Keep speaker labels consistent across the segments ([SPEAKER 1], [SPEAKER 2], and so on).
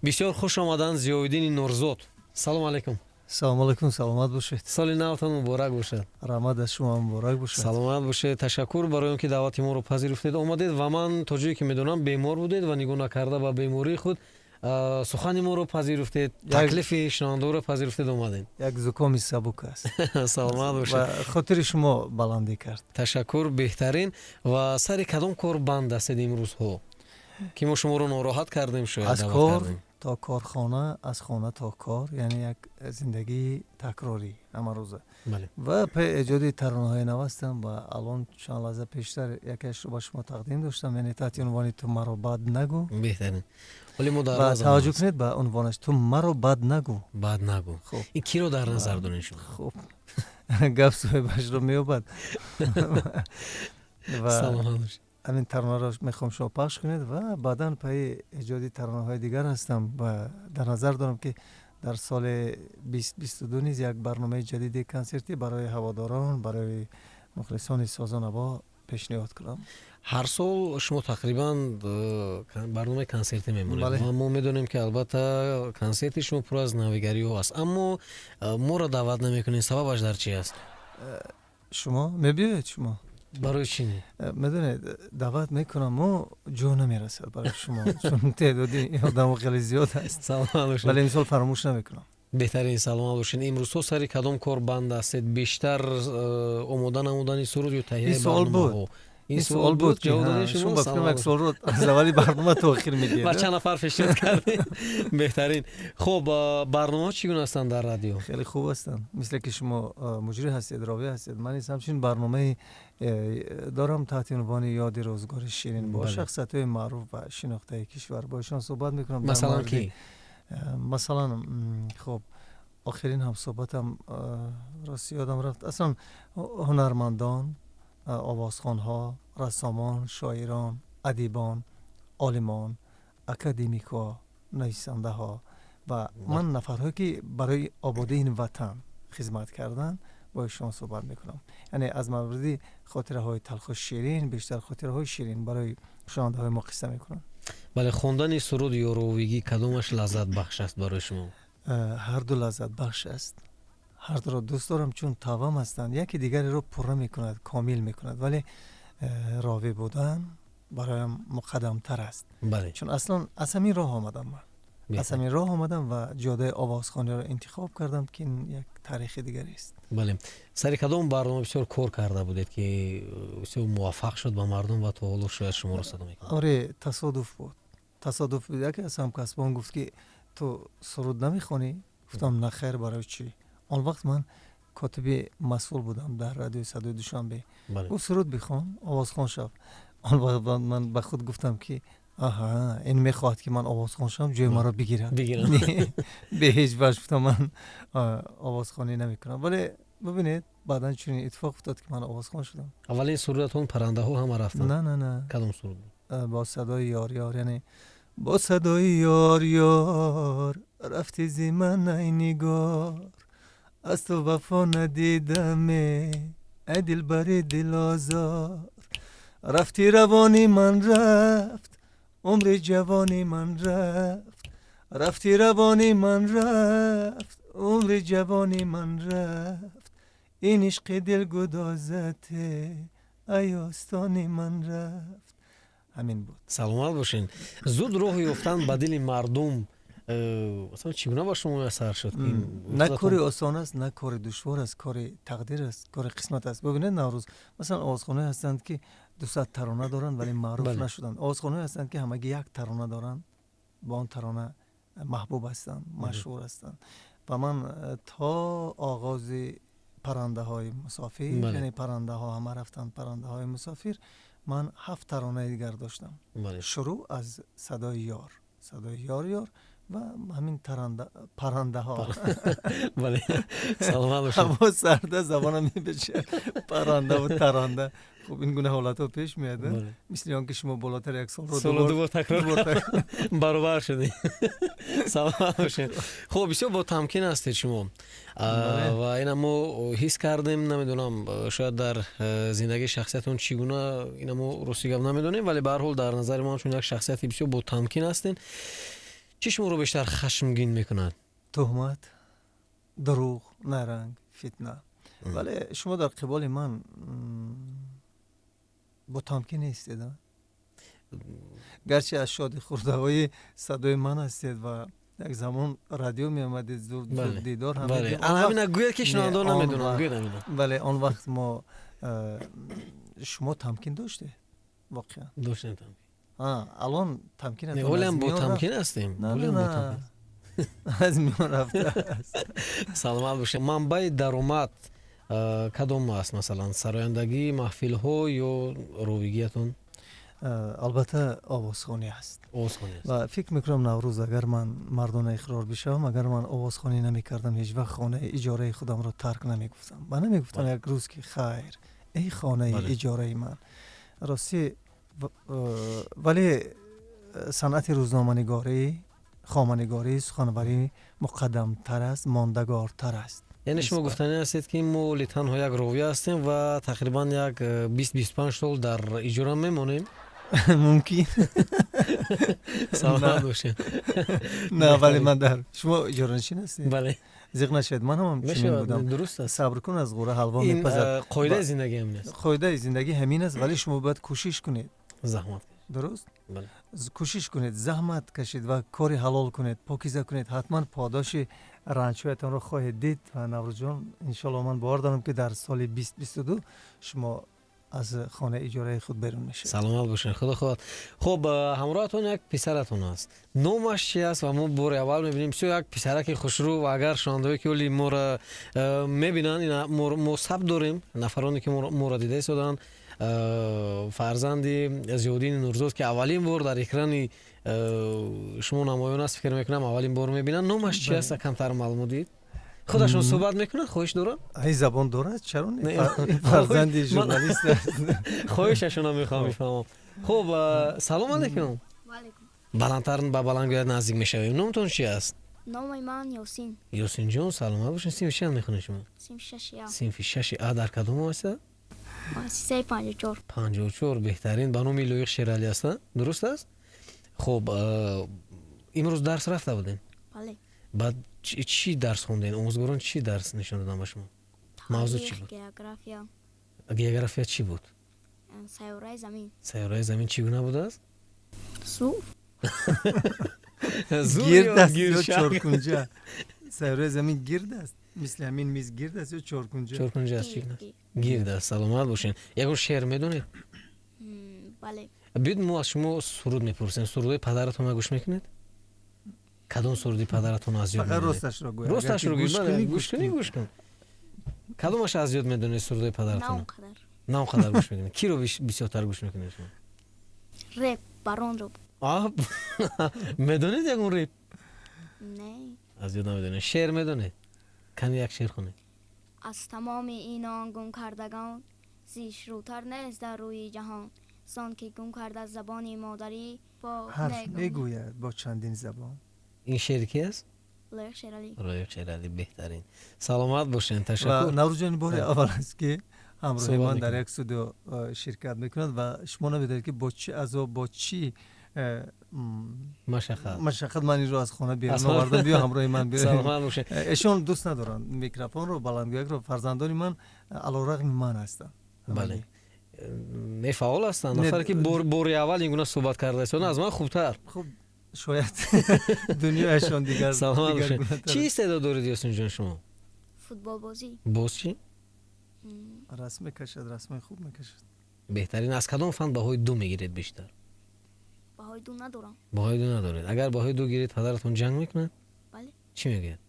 [SPEAKER 1] Бисёр хуш омаданд Зиёвиддини Нурзод. Салом алайкум.
[SPEAKER 2] Салому алайкум, саломат бошед.
[SPEAKER 1] Соли навтон муборак бошад.
[SPEAKER 2] Раҳмат, аз шумо муборак бошад.
[SPEAKER 1] Саломат бошед. Ташаккур барои он ки даъвати моро пазируфтед, омадед. Ва ман то ҷое ки медонам, бемор будед ва нигоҳ накарда ба бемории худ, сухани моро пазируфтед, таклифи шунавандаоро пазируфтед, омадед.
[SPEAKER 2] Як зукоми сабук аст.
[SPEAKER 1] Саломат бошед.
[SPEAKER 2] Ва хотири шумо баландӣ кард.
[SPEAKER 1] Ташаккур, беҳтарин. Ва сари кадом кор банд ҳастед имрӯзҳо, ки мо шуморо нороҳат кардем, шояд?
[SPEAKER 2] Аз кор то корхона, аз хона то кор, яъне як зиндагии такрорӣ ҳамарӯза. Ва пай эҷоди таронаҳои нав ҳастам ва алон чанд лаҳза пештар якеашро ба шумо тақдим доштам, яъне таҳти унвони «Ту маро бад нагӯ».
[SPEAKER 1] Беҳтарин. Вале мо дар
[SPEAKER 2] Ва таваҷҷӯҳ кунед ба унвонаш: «Ту маро бад нагӯ».
[SPEAKER 1] Бад нагӯ. Ин киро дар назар доред шумо?
[SPEAKER 2] Хуб, гап соҳибашро меёбад. Ва
[SPEAKER 1] Саломат бошед.
[SPEAKER 2] ҳамин таронаро мехоҳам шумо пахш кунед ва баъдан пайи эҷоди таронаҳои дигар ҳастам ва дар назар дорам, ки дар соли 2022 низ як барномаи ҷадиди консертӣ барои ҳаводорон, барои мухлисони созу наво пешниҳод кунам.
[SPEAKER 1] Ҳар сол шумо тақрибан барномаи консертӣ мемонед ва мо медонем, ки албатта консерти шумо пур аз навигариҳо аст, аммо моро даъват намекунед. Сабабаш дар чи аст?
[SPEAKER 2] Шумо мебиёед, шумо.
[SPEAKER 1] Барои чӣ не?
[SPEAKER 2] Медонед, даъват мекунам, мо ҷо намерасад барои шумо, чун теъдоди одамо хеле зиёд аст.
[SPEAKER 1] Саломат бошед.
[SPEAKER 2] Вале имсол фаромӯш намекунам.
[SPEAKER 1] Беҳтарин, саломат бошед. Имрӯзҳо сари кадом кор банд ҳастед бештар, омода намудани суруд ё таҳияи
[SPEAKER 2] Ин суол буд.
[SPEAKER 1] барномаҳо?
[SPEAKER 2] Ин суол буд.
[SPEAKER 1] Ҷавоб додед.
[SPEAKER 2] Шумо ба фикрам як суолро аз аввали барнома то охир медиҳед.
[SPEAKER 1] Ба чанд нафар пешниҳод кардем. Беҳтарин. Хуб, барномаҳо чӣ гуна ҳастанд дар радио?
[SPEAKER 2] Хеле хуб ҳастанд. Мисле ки шумо муҷрӣ ҳастед, ровӣ ҳастед, ман низ ҳамчунин барномаи дорам таҳти унвони «Ёди рӯзгори ширин» бо шахсиятҳои маъруф ва шинохтаи кишвар. Бо ишон суҳбат мекунам.
[SPEAKER 1] Масалан, ки?
[SPEAKER 2] Масалан, хуб, охирин ҳамсуҳбатам, рости ёдам рафт. Аслан ҳунармандон, овозхонҳо, рассомон, шоирон, адибон, олимон, академикҳо, нависандаҳо ва ман нафарҳое, ки барои ободии ин ватан хизмат карданд, бо ишон суҳбат мекунам. Яъне аз мавриди хотираҳои талху ширин, бештар хотираҳои ширин барои шунавандаҳои мо қисса мекунам.
[SPEAKER 1] Бале, хондани суруд ё ровигӣ, кадомаш лаззатбахш аст барои шумо?
[SPEAKER 2] Ҳарду лаззатбахш аст, ҳардуро дӯст дорам, чун тавъам ҳастанд, яке дигареро пурра мекунад, комил мекунад. Вале ровӣ будан бароям муқаддамтар аст, чун аслан аз ҳамин роҳ омадам ман, аз ҳамин роҳ омадам ва ҷодаи овозхониро интихоб кардам, ки ин як таърихи дигарест.
[SPEAKER 1] Бале, сари кадом барнома бисёр кор карда будед, ки бисёр муваффақ шуд ба мардум ва то ҳоло шояд шуморо садо мекунад?
[SPEAKER 2] Оре, тасодуф буд, тасодуф буд. Яке аз ҳамкасбон гуфт, ки ту суруд намехонӣ? Гуфтам: «На хайр, барои чӣ?» Он вақт ман котиби масъул будам дар радиои «Садои Душанбе». Гуфт: «Суруд бихон, овозхон шав». Он вақт ман ба худ гуфтам, ки аҳа, ин мехоҳад, ки ман овозхон шавам, ҷои маро бигирад. Бе ҳеҷ ваҷ, гуфтам, ман овозхонӣ намекунам. Вале бибинед, баъдан чунин иттифоқ уфтод, ки ман овозхон шудам.
[SPEAKER 1] Аввалин сурудатон «Паррандаҳо ҳама рафтанд»?
[SPEAKER 2] На, на, на.
[SPEAKER 1] Кадом суруд буд?
[SPEAKER 2] «Бо садои ёр ёр», яъне бо садои ёр ёр рафти зи ман, ай нигор, аз ту вафо надидаме, ай дилбари дилозор. Рафти, равони ман рафт, умри ҷавони ман рафт. Рафти, равони ман рафт, умри ҷавони ман рафт. Ин ишқи дилгудозате, ай остони ман рафт. Ҳамин буд.
[SPEAKER 1] Саломат бошед. Зуд роҳ ёфтан ба дили мардум, масалан, чӣ гуна ба шумо муяссар шуд?
[SPEAKER 2] На кори осон аст, на кори душвор аст. Кори тақдир аст, кори қисмат аст. Бибинед, Наврӯз, масалан, овозхонаҳое ҳастанд, ки 200 тарона доранд, вале маъруф нашуданд. Овозхонаҳое ҳастанд, ки ҳамагӣ як тарона доранд, бо он тарона маҳбуб ҳастанд, машҳур ҳастанд. Ва ман то оғози «Паррандаҳои мусофир», яъне «Паррандаҳо ҳама рафтанд, паррандаҳои мусофир», ман ҳафт таронаи дигар доштам. Шурӯъ аз «Садои ёр», «Садои ёр ёр» ва ҳамин «Паррандаҳо».
[SPEAKER 1] Бале, саломат бошед.
[SPEAKER 2] Ҳаво сарда, забонам мепечад, паррандаву таранда. Хуб, ин гуна ҳолатҳо пеш меяд, мисли он ки шумо болотар як солро
[SPEAKER 1] дубор такрор баробар шудем. Саломат бошед. Хуб, бисёр бо тамкин ҳастед шумо ва ина мо ҳис кардем. Намедонам, шояд дар зиндагии шахсиятон чӣ гуна, ина мо рости гап намедонем, вале ба ҳар ҳол дар назари мо ҳамчун як шахсияти бисёр бо тамкин ҳастед. Чӣ шуморо бештар хашмгин мекунад?
[SPEAKER 2] Туҳмат, дурӯғ, наранг, фитна. Вале шумо дар қиболи ман бо тамкин нестед, гарчи аз шоди хурдаҳои садои ман ҳастед ва як замон радио меомадед, зуд дидор.
[SPEAKER 1] Ҳамина гӯяд, ки шунавандон намедонанд, гӯяд ҳамина.
[SPEAKER 2] Бале, он вақт мо шумо тамкин доштед воқеан.
[SPEAKER 1] Доштем тамкин.
[SPEAKER 2] Алон тамкин
[SPEAKER 1] ҳолиам бо тамкин ҳастем.
[SPEAKER 2] Аз миён рафтааст.
[SPEAKER 1] Саломат бошед. Манбаи даромад кадом аст, масалан, сарояндагӣ, маҳфилҳо ё ровигиятон?
[SPEAKER 2] Албатта, овозхонӣ аст.
[SPEAKER 1] Овозхонӣ аст.
[SPEAKER 2] Ва фикр мекунам, Наврӯз, агар ман мардона иқрор бишавам, агар ман овозхонӣ намекардам, ҳеҷ вақт хонаи иҷораи худамро тарк намегуфтам ва намегуфтам як рӯз, ки хайр, эй хонаи иҷораи ман. Ростӣ, вале санъати рӯзноманигорӣ, хоманигорӣ, суханварӣ муқаддамтар аст, мондагортар аст.
[SPEAKER 1] Яъне шумо гуфтанӣ ҳастед, ки мо оли танҳо як ровӣ ҳастем ва тақрибан як 20-25 сол дар иҷора мемонем?
[SPEAKER 2] Мумкин.
[SPEAKER 1] Саломат бошед.
[SPEAKER 2] На, вале ман дар шумо иҷоранишин ҳастед.
[SPEAKER 1] Бале.
[SPEAKER 2] Зиқ нашавед, ман ҳам чунин будам.
[SPEAKER 1] Дуруст аст.
[SPEAKER 2] Сабр кун, аз ғӯра ҳалво мепазад.
[SPEAKER 1] Қоидаи зиндагӣ ҳамин аст.
[SPEAKER 2] Қоидаи зиндагӣ ҳамин аст, вале шумо бояд кӯшиш кунед.
[SPEAKER 1] Заҳмат.
[SPEAKER 2] Дуруст, кӯшиш кунед, заҳмат кашед ва кори ҳалол кунед, покиза кунед, ҳатман подоши ранҷҳоятонро хоҳед дид. Ва, Наврӯзҷон, иншоалло, ман бовар дорам, ки дар соли 2022 шумо аз хонаи иҷораи худ берун мешавед.
[SPEAKER 1] Саломат бошед, худо хоҳад. Хуб, ҳамроҳатон як писаратон аст, номаш чи аст? Ва мо бори аввал мебинем бисёр як писараки хушрӯ. Ва агар шунавандаое, ки оли моро мебинанд, мо сабт дорем, нафароне, ки моро дида истоданд, фарзанди Зиёддини Нурзод, ки аввалин бор дар экрани шумо намоён аст, фикр мекунам, аввалин бор мебинанд. Номаш чи аст, камтар маълумот диҳед. Худашон суҳбат мекунанд, хоҳиш доранд?
[SPEAKER 2] Ай, забон дорад, чаро не, фарзанди журналист аст.
[SPEAKER 1] Хоҳишашонро мехоҳам бифаҳмам. Хуб, салом алейкум. Баландтар, ба баландгӯят наздик мешавем. Номтон чи аст?
[SPEAKER 3] Номи ман Ёсин.
[SPEAKER 1] Ёсинҷон, саломат бошед. Синфи чанд мехонед шумо?
[SPEAKER 3] Синфи шаши А.
[SPEAKER 1] Синфи шаши А. Дар кадом муассиса?
[SPEAKER 3] Муассисаи 54.
[SPEAKER 1] 54, беҳтарин. Ба номи Лоиқ Шералӣ аст, дуруст аст? Хуб, имрӯз дарс рафта будем?
[SPEAKER 3] Бале.
[SPEAKER 1] Баъд чӣ дарс хондем? Омӯзгорон чӣ дарс нишон доданд ба шумо? Мавзӯъ чӣ буд?
[SPEAKER 3] География.
[SPEAKER 1] География чӣ буд?
[SPEAKER 3] Сайёраи Замин.
[SPEAKER 1] Сайёраи Замин чӣ гуна будааст?
[SPEAKER 3] Зур.
[SPEAKER 2] Гирд аст ё чоркунҷа? Сайёраи Замин гирд аст, мисли ҳамин миз гирд аст ё чоркунҷа?
[SPEAKER 1] Чоркунҷа аст, чӣ гирд аст. Саломат бошед. Ягон шеър медонед?
[SPEAKER 3] Бале.
[SPEAKER 1] Биёед, мо аз шумо суруд мепурсем. Сурудҳои падаратонро гӯш мекунед? Кадом суруди падаратон аз ёд?
[SPEAKER 2] Фақат росташро гӯ.
[SPEAKER 1] Росташро гӯ, гӯш кунӣ, гӯш кун. Кадомаш аз ёд медонед сурудҳои падаратон? На он қадар гӯш мекунед. Киро бисёртар гӯш мекунед шумо?
[SPEAKER 3] Реп баронро.
[SPEAKER 1] Медонед ягон реп?
[SPEAKER 3] Не.
[SPEAKER 1] Аз ёд намедонед. Шеър медонед? Кани, як шеър хонед.
[SPEAKER 3] Аз тамоми инон гумкардагон зиштрӯтар нест дар рӯи ҷаҳон, зон ки гум карда забони модарӣ.
[SPEAKER 2] Ҳарф мегӯяд бо чандин забон.
[SPEAKER 1] Ин шеъри ки аст?
[SPEAKER 3] Лоиқ Шералӣ.
[SPEAKER 1] Лоиқ Шералӣ, беҳтарин. Саломат бошед, ташаккур.
[SPEAKER 2] Наврӯзҷон, бори аввал аст, ки ҳамроҳи ман дар як студио ширкат мекунад ва шумо намедонед, ки бо чӣ азоб, бо чӣ
[SPEAKER 1] машаққат
[SPEAKER 2] машаққат ман инро аз хона берун овардам, биё ҳамроҳи ман.
[SPEAKER 1] Саломат бошед.
[SPEAKER 2] Эшон дӯст надоранд микрофонро, баландгӯякро. Фарзандони ман алорағми ман ҳастанд.
[SPEAKER 1] Бале, не, фаъол ҳастанд. Нафаре, ки бори аввал ин гуна суҳбат карда истода, аз ман хубтар.
[SPEAKER 2] Хуб, шояд дунёяшон дигар.
[SPEAKER 1] Саломат бошед. Чӣ истеъдод доред, Ёсинҷон, шумо?
[SPEAKER 3] Футболбозӣ.
[SPEAKER 1] Боз чӣ?
[SPEAKER 2] Расм мекашад, расмои хуб мекашад.
[SPEAKER 1] Беҳтарин. Аз кадом фан баҳои ду мегиред бештар?
[SPEAKER 3] Баҳои ду надорам.
[SPEAKER 1] Баҳои ду надоред. Агар баҳои ду гиред, падаратон ҷанг мекунад?
[SPEAKER 3] Бале.
[SPEAKER 1] Чӣ мегӯяд?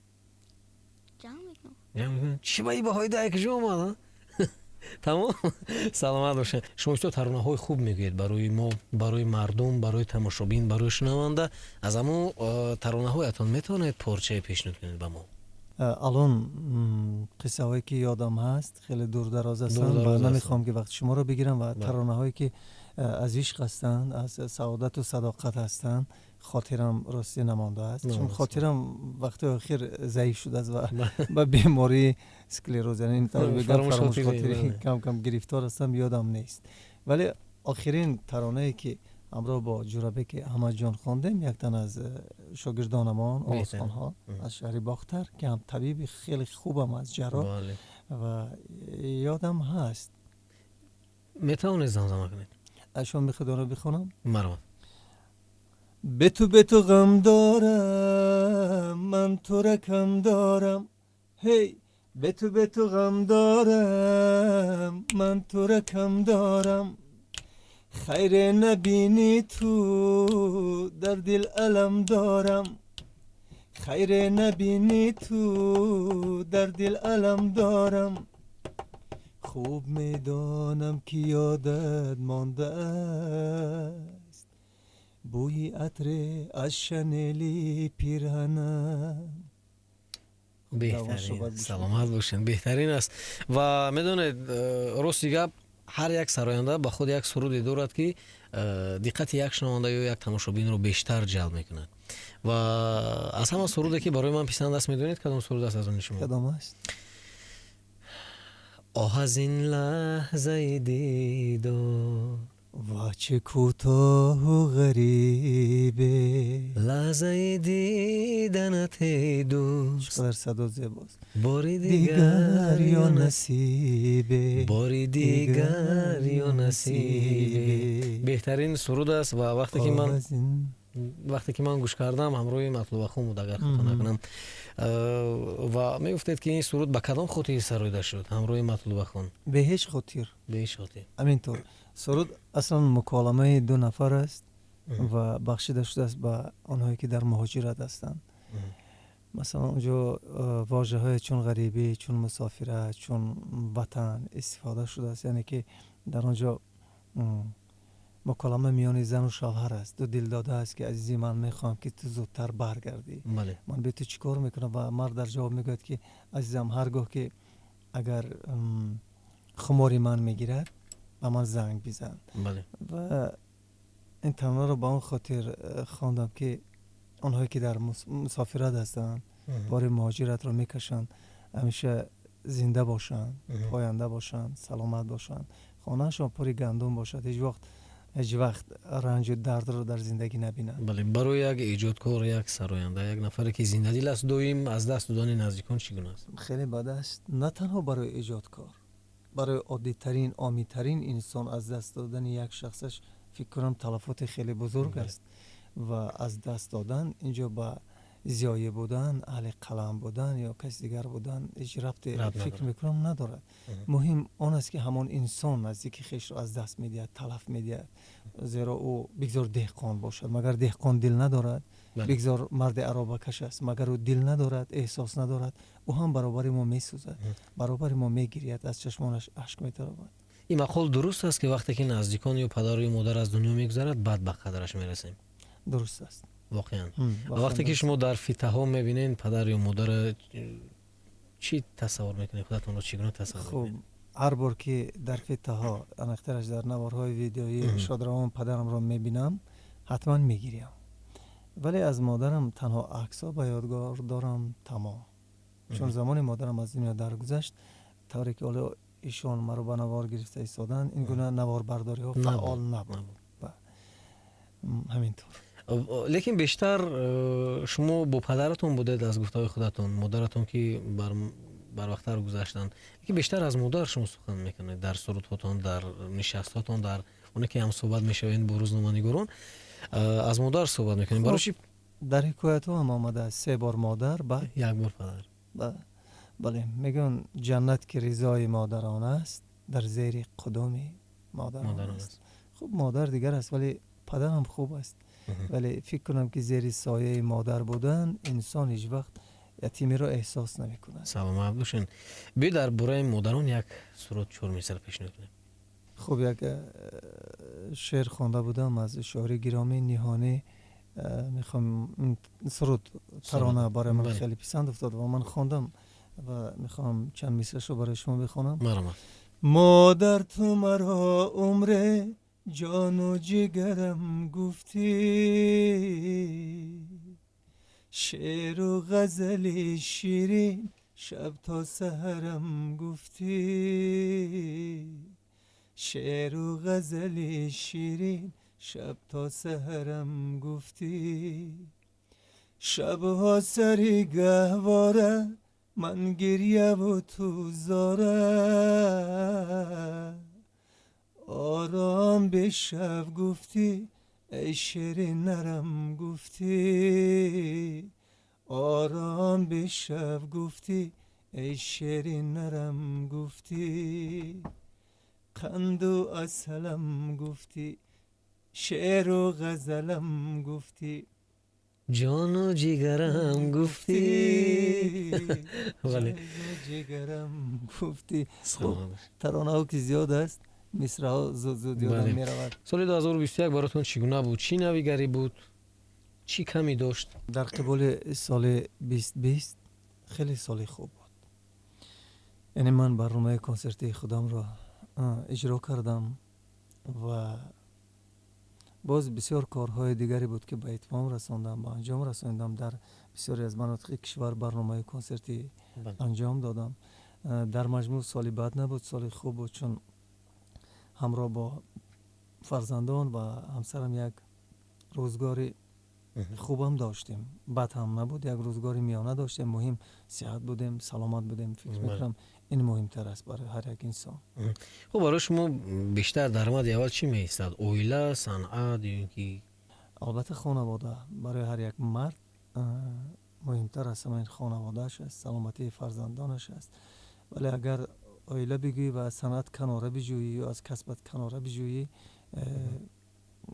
[SPEAKER 3] Ҷанг мекунам.
[SPEAKER 1] Ҷанг мекунад. Чӣ ба и баҳои ду куҷо омад? Тамом, саломат бошед. Шумо бисёр таронаҳои хуб мегӯед барои мо, барои мардум, барои тамошобин, барои шунаванда. Аз ҳамун таронаҳоятон метавонед порчае пешниҳод кунед ба мо?
[SPEAKER 2] Алон қиссаҳое, ки ёдам ҳаст, хеле дурдароз ҳастанд ва намехоҳам, ки вақти шуморо бигирам. Ва таронаҳое, ки аз ишқ ҳастанд, аз саодату садоқат ҳастанд, хотирам ростӣ намондааст, чун хотирам вақти охир заиф шудааст ва ба бемории склероз, яъне ин тавр бигам, фаромӯшхотирӣ кам кам гирифтор ҳастам, ёдам нест. Вале охирин таронае, ки Ҳамроҳ бо Ҷӯрабеки Аҳмадҷон хондем, як тан аз шогирдонамон, овозхонҳо аз шаҳри Бохтар, ки ҳам табиби хеле хубам аст, ҷарроҳ, ва ёдам ҳаст.
[SPEAKER 1] Метавонед замзама кунед?
[SPEAKER 2] Шумо мехоҳед онро бихонам?
[SPEAKER 1] Марҳамат.
[SPEAKER 2] Бе ту, бе ту ғам дорам, ман тура кам дорам. Ҳей, бе ту, бе ту ғам дорам, ман тура кам дорам. Хайре набинӣ ту, дар дил алам дорам. Хайре набинӣ ту, дар дил алам дорам. Хуб медонам, ки ёдат мондааст бӯи атре аз шанели пирҳанам.
[SPEAKER 1] Беҳтарин, саломат бошед, беҳтарин аст. Ва медонед, рости гап, ҳар як сароянда ба худ як суруде дорад, ки диққати як шунаванда ё як тамошобинро бештар ҷалб мекунад. Ва аз ҳама суруде, ки барои ман писанд аст, медонед, кадом суруд аст аз они шумо?
[SPEAKER 2] Кадом аст?
[SPEAKER 1] Оҳ, аз ин лаҳзаи дидор.
[SPEAKER 2] Ва чӣ кӯтоҳу ғарибе.
[SPEAKER 1] Лаҳзаи диданат, эй дӯст.
[SPEAKER 2] Чӣ қадар садо зебост.
[SPEAKER 1] Бори
[SPEAKER 2] дигар ё насибе.
[SPEAKER 1] Бори дигар ё насибе. Беҳтарин суруд аст. Ва вақте ки ман гӯш кардам, ҳамроҳи Матлубахон буд, агар хато накунам, ва мегуфтед, ки ин суруд ба кадом хотир сароида шуд ҳамроҳи Матлубахон?
[SPEAKER 2] Бе ҳеҷ хотир.
[SPEAKER 1] Бе ҳеҷ хотир.
[SPEAKER 2] Ҳамин тур. Суруд аслан муколамаи ду нафар аст ва бахшида шудааст ба онҳое, ки дар муҳоҷират ҳастанд. Масалан, онҷо вожаҳое чун ғарибӣ, чун мусофират, чун ватан истифода шудааст. Яъне ки дар он ҷо муколама миёни зану шавҳар аст, ду дилдода аст, ки азизи ман, мехоҳам, ки ту зудтар баргардӣ, ман бе ту чӣ кор мекунам? Ва мард дар ҷавоб мегӯяд, ки азизам, ҳар гоҳ ки агар хумори ман мегирад, ба ман занг бизан. Ва ин таронаро ба он хотир хондам, ки онҳое, ки дар мусофират ҳастанд, бори муҳоҷиратро мекашанд, ҳамеша зинда бошанд, поянда бошанд, саломат бошанд, хонаашон пури гандум бошад, ҳеҷ вақт ранҷу дардро дар зиндагӣ набинанд.
[SPEAKER 1] Бале, барои як эҷодкор, як сароянда, як нафаре, ки зиндадил аст, доим аз даст додани наздикон чӣ гуна аст?
[SPEAKER 2] Хеле бад аст. На танҳо барои эҷодкор, барои оддитарин, омитарин инсон аз даст додани як шахсаш, фикр кунам, талафоти хеле бузург аст. Ва аз даст додан инҷо ба зиёӣ будан, аҳли қалам будан ё каси дигар будан ҳеҷ рабте, фикр мекунам, надорад. Муҳим он аст, ки ҳамон инсон наздики хешро аз даст медиҳад, талаф медиҳад. Зеро ӯ бигзор деҳқон бошад, магар деҳқон дил надорад? Бигзор марди аробакаш аст, магар ӯ дил надорад, эҳсос надорад? Ӯ ҳам баробари мо месӯзад, баробари мо мегирияд, аз чашмонаш ашк метаровад.
[SPEAKER 1] Ин мақол дуруст аст, ки вақте ки наздикон ё падару ё модар аз дунё мегузарад, баъд ба қадраш мерасем?
[SPEAKER 2] Дуруст аст.
[SPEAKER 1] Воқеан, вақте ки шумо дар фитаҳо мебинед падар ё модара, чӣ тасаввур мекунед? Худатонро чӣ гуна тасаввур мекунед?
[SPEAKER 2] Ҳар бор ки дар фитаҳо, аниқтараш дар наворҳои видеоӣ, шодравон падарамро мебинам, ҳатман мегирям. Вале аз модарам танҳо аксҳо ба ёдгор дорам, тамом. Чун замоне модарам аз дунё даргузашт, тавре ки ҳоло ишон маро ба навор гирифта истоданд, ин гуна наворбардориҳо фаъол набуд. Ҳамин тур.
[SPEAKER 1] Лекин бештар шумо бо падаратон будед, аз гуфтаҳои худатон, модаратон ки барвақттар гузаштанд. Лекин бештар аз модар шумо сухан мекунед дар сурудҳотон, дар нишастҳотон, дар оне ки ҳамсӯҳбат мешавед бо рӯзноманигорон, аз модар суҳбат мекунем. Барои чӣ?
[SPEAKER 2] Дар ҳикоятҳо ҳам омадааст: се бор модар, баъд
[SPEAKER 1] як бор падар.
[SPEAKER 2] Бале, мегӯянд, ҷаннат, ки ризои модарон аст, дар зери қудуми модарон аст. Хуб, модар дигар аст, вале падарам хуб аст. Вале фикр кунам, ки зери сояи модар будан инсон ҳеҷ вақт ятимиро эҳсос намекунад.
[SPEAKER 1] Саломат бошен. Биё, дар бораи модарон як суруд, чор мисра пешниҳод кунем.
[SPEAKER 2] Хуб, як шеър хонда будам аз шоири гиромӣ Ниҳонӣ. Мехоҳам суруд, тарона барои ман хеле писанд афтод ва ман хондам ва мехоҳам чанд мисрашро барои шумо бихонам.
[SPEAKER 1] Марҳамат.
[SPEAKER 2] Модар, ту маро умре ҷону ҷигарам гуфтӣ, шеъру ғазали ширин шаб то саҳарам гуфтӣ, шеъру ғазали ширин. Шаб то саҳарам гуфтӣ, шабҳо сари гаҳвора, ман гирьяву ту зора. Ором бишав гуфтӣ, эй шери нарам гуфтӣ. Ором бишав гуфтӣ, эй шери нарам гуфтӣ. Қанду асалам гуфтӣ, шеъру ғазалам гуфтӣ.
[SPEAKER 1] Ҷону ҷигарам гуфтӣ. Бале.
[SPEAKER 2] Ҷону ҷигарам гуфтӣ. Хуб, таронаҳо ки зиёд аст, мисраҳо зуд зуд ёдам меравад.
[SPEAKER 1] Соли 2021 баротон чӣ гуна буд? Чӣ навигарӣ буд, чӣ камӣ дошт?
[SPEAKER 2] Дар қиболи соли 2020 хеле соли хуб буд. Яъне ман барномаи консертии худамро иҷро кардам ва боз бисёр корҳои дигаре буд, ки ба итмом расондам, ба анҷом расондам. Дар бисёре аз манотиқи кишвар барномаи консертӣ анҷом додам. Дар маҷмӯъ соли бад набуд, соли хуб буд, чун ҳамроҳ бо фарзандон ва ҳамсарам як рӯзгори хубам доштем. Бад ҳам набуд, як рӯзгори миёна доштем. Муҳим сиҳат будем, саломат будем. Фикр мекунам, ин муҳимтар аст барои ҳар як инсон.
[SPEAKER 1] Хуб, барои шумо бештар даромади аввал чӣ меистад: оила, санъат ё ин ки?
[SPEAKER 2] Албатта, хонавода. Барои ҳар як мард муҳимтар аз ҳама ин хонаводааш аст, саломатии фарзандонаш аст. Вале агар оила бигӯӣ ва аз санъат канора биҷӯӣ ё аз касбат канора биҷӯӣ,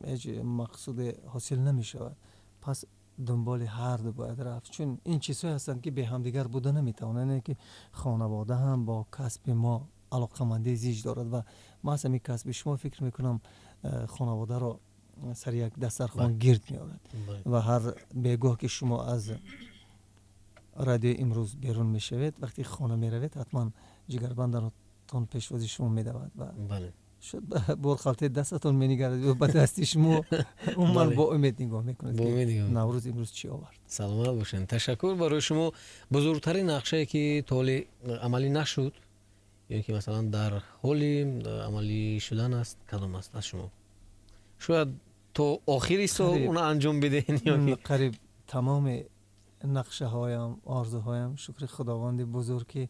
[SPEAKER 2] ҳеҷ мақсуде ҳосил намешавад. Пас дунболи ҳарду бояд рафт, чун ин чизҳое ҳастанд, ки бе ҳамдигар буда наметавонанд. Яъне ки хонавода ҳам бо касби мо алоқамандии зич дорад ва маҳз ҳамин касби шумо, фикр мекунам, хонаводаро сари як дастархон гирд меорад. Ва ҳар бегоҳ ки шумо аз радиои имрӯз берун мешавед, вақте хона меравед, ҳатман ҷигарбандатон пешвози шумо медавад ва шояд борхалтаи дастатон менигарад ё ба дасти шумо. Умуман, бо умед нигоҳ мекунад, ки Наврӯз имрӯз чӣ овард.
[SPEAKER 1] Саломат бошед, ташаккур. Барои шумо бузургтарин нақшае, ки то ҳоли амалӣ нашуд ё ки масалан дар ҳоли амалӣ шудан аст, кадом аст аз шумо? Шояд то охири сол уна анҷом бидиҳен ё ки?
[SPEAKER 2] Қариб тамоми нақшаҳоям, орзуҳоям, шукри Худованди бузург, ки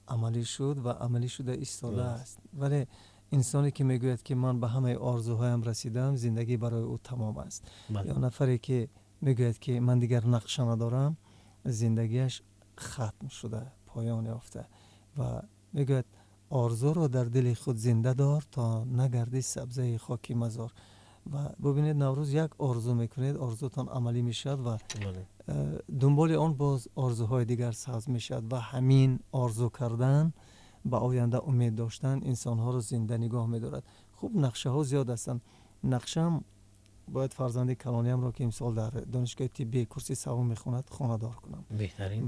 [SPEAKER 2] амалӣ шуд ва амалӣ шуда истодааст. Вале инсоне ки мегӯяд, ки ман ба ҳамаи орзуҳоям расидам, зиндагӣ барои ӯ тамом аст. Ё нафаре ки мегӯяд, ки ман дигар нақша надорам, зиндагиаш хатм шуда, поён ёфта. Ва мегӯяд: орзуро дар дили худ зинда дор, то нагардӣ сабзаи хоки мазор. Ва бубинед, Наврӯз як орзу мекунед, орзутон амалӣ мешавад ва дунболи он боз орзуҳои дигар сабз мешавад. Ва ҳамин орзу кардан, ба оянда умед доштан инсонҳоро зинда нигоҳ медорад. Хуб, нақшаҳо зиёд ҳастанд. Нақшаам бояд фарзанди калониямро, ки имсол дар донишгоҳи тиббӣ курси савум мехонад, хонадор кунам.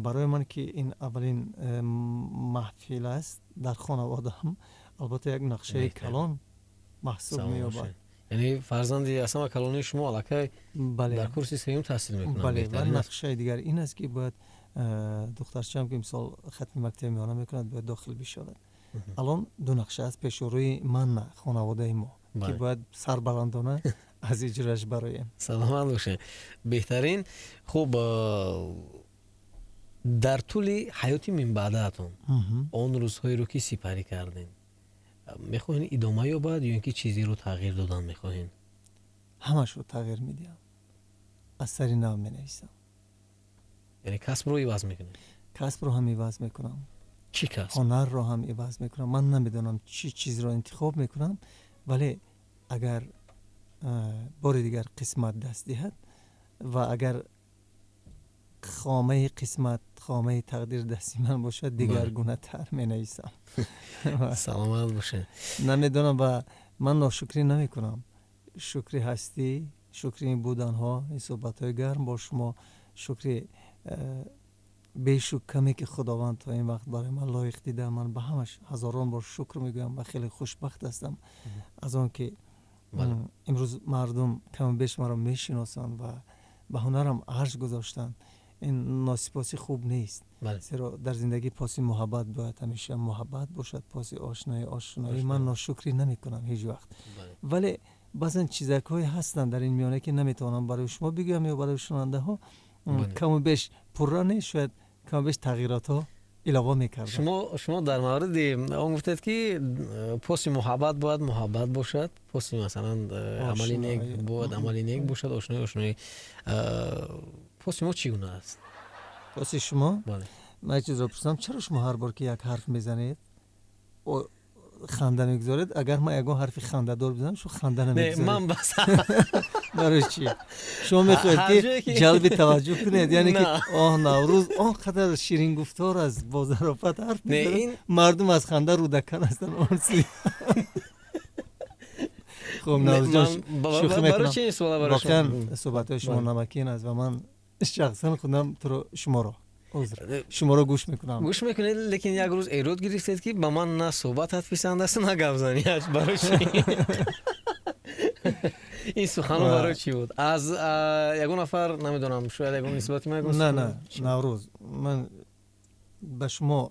[SPEAKER 2] Барои ман, ки ин аввалин маҳфил аст дар хонаводаам, албатта, як нақшаи калон маҳсуб меёбад.
[SPEAKER 1] Яъне фарзанди аз ҳама калонии шумо аллакай дар курси сеюм таҳсил мекунад?
[SPEAKER 2] Бале. Ва нақшаи дигар ин аст, ки бояд духтарчаам, ки имсол хатми мактаби миёна мекунад, бояд дохил бишавад. Алон ду нақша аст пеши рӯи ман, на хонаводаи мо, ки бояд сарбаландона аз иҷрояш бароем.
[SPEAKER 1] Саломат бошед, беҳтарин. Хуб, дар тӯли ҳаёти минбаъдаатон он рӯзҳоеро, ки сипарӣ кардем, мехоҳед идома ёбад ё ин ки чизеро тағйир додан мехоҳед?
[SPEAKER 2] Ҳамашро тағйир медиҳам, аз сари нав менависам.
[SPEAKER 1] Яъне касбро иваз мекунед?
[SPEAKER 2] Касбро ҳам иваз мекунам.
[SPEAKER 1] Чӣ касб?
[SPEAKER 2] Ҳунарро ҳам иваз мекунам. Ман намедонам, чӣ чизро интихоб мекунам, вале агар бори дигар қисмат даст диҳад ва агар хомаи қисмат, хомаи тақдир дасти ман бошад, дигаргунатар менависам.
[SPEAKER 1] Саломат бошед.
[SPEAKER 2] Намедонам ва ман ношукрӣ намекунам. Шукри ҳастӣ, шукри ин буданҳо, ин суҳбатҳои гарм бо шумо, шукри бешук каме, ки Худованд то ин вақт барои ман лоиқ дида, ман ба ҳамаш ҳазорон бор шукр мегӯям ва хеле хушбахт ҳастам аз он ки имрӯз мардум каму беш маро мешиносанд ва ба ҳунарам арҷ гузоштанд. Ин носипосӣ хуб нест, зеро дар зиндагӣ поси муҳаббат бояд ҳамеша муҳаббат бошад, поси ошноӣ ошноӣ. Ман ношукрӣ намекунам ҳеҷ вақт, вале Баъзан чизакҳое ҳастанд дар ин миёна, ки наметавонам барои шумо бигӯям ё барои шунавандаҳо. Каму беш пурра не, шояд каму беш тағйиротҳо илова мекардам.
[SPEAKER 1] Шумо дар мавриди он гуфтед, ки поси муҳаббат бояд муҳаббат бошад, поси, масалан, амали нек бояд амали нек бошад, ошноӣ, ошноӣ. Поси мо чӣ гуна аст?
[SPEAKER 2] Поси шумо? Ман як чизро пурсам: чаро шумо ҳар бор, ки як ҳарф мезанед, ханда мегузоред? Агар ман ягон ҳарфи хандадор бизанам, шумо ханда намегузоред.
[SPEAKER 1] Ман бас.
[SPEAKER 2] Барои чӣ? Шумо мехоҳед, ки ҷалби таваҷҷӯҳ кунед, яъне ки оҳ, Наврӯз он қадар ширингуфтор аст, бо зарофат ҳарф мезанад, мардум аз ханда рӯдакан ҳастанд. Хуб, Наврӯзҷон, шӯхӣ мекунам. Воқеан, суҳбатҳои шумо намакин аст ва ман шахсан худам туро, шуморо, узр, шуморо гӯш мекунам.
[SPEAKER 1] Гӯш мекунед, лекин як рӯз эрод гирифтед, ки ба ман на суҳбатат писанд аст, на гапзанияш. Барои чӣ ин сухано? Барои чӣ буд? Аз ягон нафар, намедонам, шояд ягон нисбати ман.
[SPEAKER 2] На, Наврӯз, ман ба шумо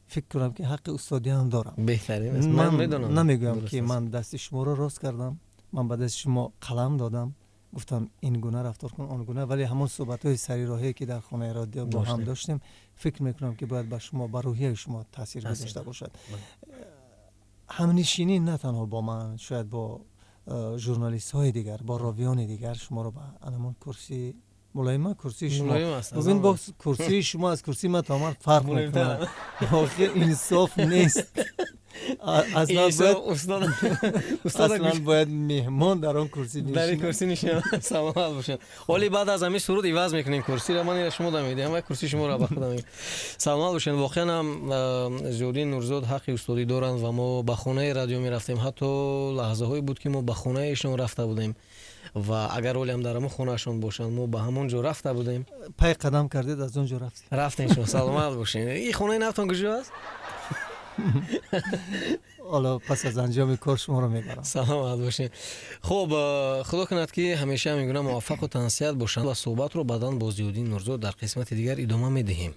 [SPEAKER 2] фикр кунам, ки ҳаққи устодиам дорам.
[SPEAKER 1] Беҳтарин аст, ман медонам.
[SPEAKER 2] Намегӯям, ки ман дасти шуморо рост кардам, ман ба дасти шумо қалам додам, гуфтам, ин гуна рафтор кун, он гуна, вале ҳамон суҳбатҳои сари роҳе, ки дар хонаи радио бо ҳам доштем, фикр мекунам, ки бояд ба шумо, ба рӯҳияи шумо таъсир гузошта бошад. Ҳамнишинӣ на танҳо бо ман, шояд бо журналистҳои дигар, бо ровиёни дигар шуморо ба ҳамон курсии мулоима, курсии шумо, бубин, бо курсии шумо аз курсии ман тамоман фарқ мекунад. Охир инсоф нест. Аслан бояд меҳмон дар он курсӣ.
[SPEAKER 1] Дар ин курсӣ нишинад. Саломат бошед. Ҳоли баъд аз ҳамин суруд иваз мекунем курсиро, ман ира шумо дамедиҳам ва курсии шуморо ба худам. Саломат бошед. Воқеан ҳам, Зиёддин Нурзод ҳаққи устодӣ доранд ва мо ба хонаи радио мерафтем, ҳатто лаҳзаҳое буд, ки мо ба хонаи эшон рафта будем ва агар ҳолиам дар ҳамон хонаашон бошанд, мо ба ҳамон ҷо рафта будем.
[SPEAKER 2] Пай қадам кардед, аз он ҷо рафтед.
[SPEAKER 1] Рафтем. Шумо саломат бошед. Ин хонаи навтон куҷо аст?
[SPEAKER 2] Ҳоло пас аз анҷоми кор шуморо мебарам.
[SPEAKER 1] Саломат бошед. Хуб, худо кунад, ки ҳамеша ҳамин муваффақу тансиҳат бошанд ва суҳбатро баъдан бо Зиёддин Нурзод дар қисмати дигар идома медиҳем.